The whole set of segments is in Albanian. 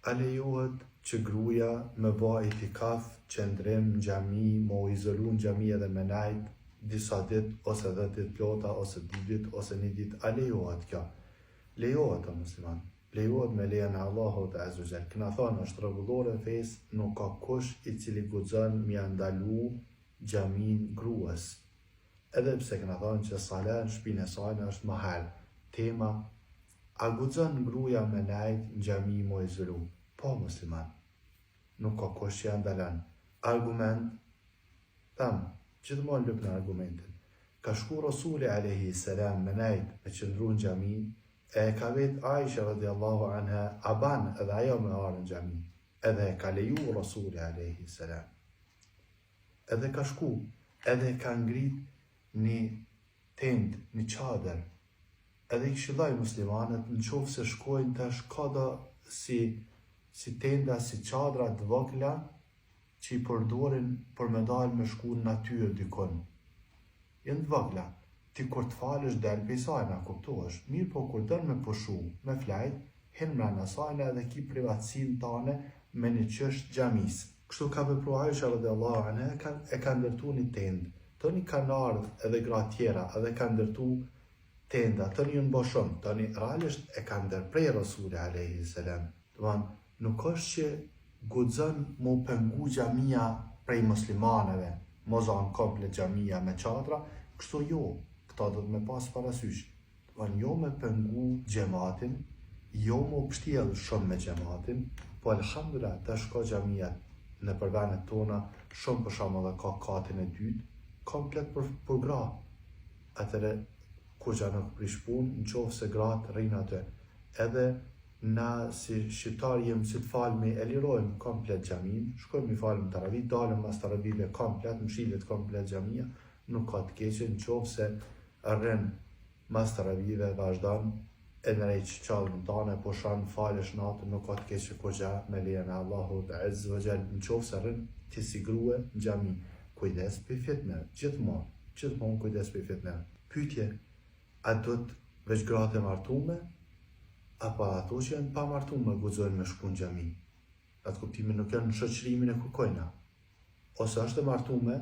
A lejohet që gruja me ba itikaf, qëndrim në xhami, me u izolu në xhami edhe me nejt disa ditë ose 10 ditë plota ose 2 ditë ose 1 ditë, a lejohet kjo? Lejohet o musliman. Lejohet me lejen e Allahut azze ve xhel. Kena thonë është rregullore e fesë, nuk ka kush i cili guxon me ia ndalu xhaminë gruas. Edhe pse kena thonë që sala në shpinë e sajna është më hajr. Tema A guxon gruja me nejt në xhami m'u izolu? Po musliman. Nuk ka kush që ja ndalon. Argument? Tham, gjithmonë lypna argumentin. Ka shku Rasuli alejhi selam me nejt, me qëndru në xhami, e e ka vet Aisha radiallahu anha a ban edhe ajo me ardh në xhami. Edhe e ka leju Rasuli alejhi selam. Edhe ka shku, edhe e ka ngrit një tendë, një çadër, edhe i këshilloi muslimanët në qoftë se shkojnë tash ka do si si tenda, si çadra të vogla që i përdorin për me dalë me shku në natyrë dikun. Janë të vogla. Ti kur të falësh del prej sajna, kuptohesh. Mirë po kur don me pushu, me flajt, hin mrena sajna edhe ki privatësinë tane me një qosh xhamisë. Kështu ka vepru Aisha radiallahu anha, e ka, e ka ndërtu një tendë. Tani kanë ardhë edhe gra tjera, edhe kanë ndërtu tenda. Tani janë bo shumë. Tani realisht e ka ndërpre Rasuli alejhi selam. Domthon nuk është që guxon mu pengu xhamia prej muslimanëve, m'u zanë komplet xhamia me çadra, kështu jo, këto do të me pas parasysh. Domthon jo me pengu xhematin, jo me u pshtjell shumë me xhematin, po elhamdulillah tash ka xhamia nëpër vendet tona, shumë për shembull edhe ka katin e dytë, komplet për, për gra. Atëre kurgja nuk prish punë, në qoftë se gratë rrinë aty. Edhe na si shqiptar jem si të falmi e lirojmë komplet xhamin, shkojmë i falim taravi, dalim mas taravive komplet, mshilet komplet xhamia, nuk ka të keqe në qoftë se rrin mas taravive vazhdon e ndreq çadrën tane, pushon, falesh natën, nuk ka të keqe kurgja me lejen e Allahut azze ve xhel, në qoftë se rrin ti si grue në xhami. Kujdes prej fitneve, gjithmonë, gjithmonë kujdes prej fitneve. Pyetje, a duhet veç gratë e martume, apo edhe ato që janë pa martume guxojnë me shku në xhami? Atë kuptimin nuk janë në shoqërimin e kërkojna. Ose është e martume,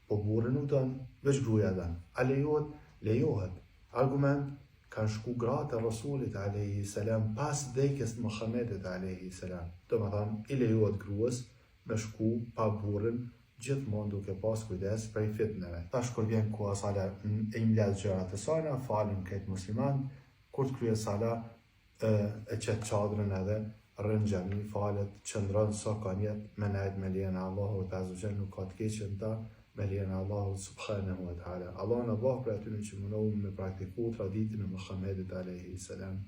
po burri nuk don, veç gruaja don. A lejohet? Lejohet. Argument, kanë shku gratë e Rasulit alejhi selam pas vdekjes të Muhamedit alejhi selam. Domethënë, i lejohet gruas me shku pa burrin gjithmonë duke pas kujdes prej fitneve. Tash kur vjen koha sala e i mbledh gjërat e sajna, falen krejt muslimanët, kur të kryhet sala e, e qet çadrën edhe rrin n'xhami, falet, qëndron sa ka njet me nejt me lejen e Allahut azze ve xhel, nuk ka të keqe në ta, me lejen e Allahut subhanahu wa taala. Allahu na bëftë prej atyre që mundohen me praktiku traditën e Muhamedit alejhi selam.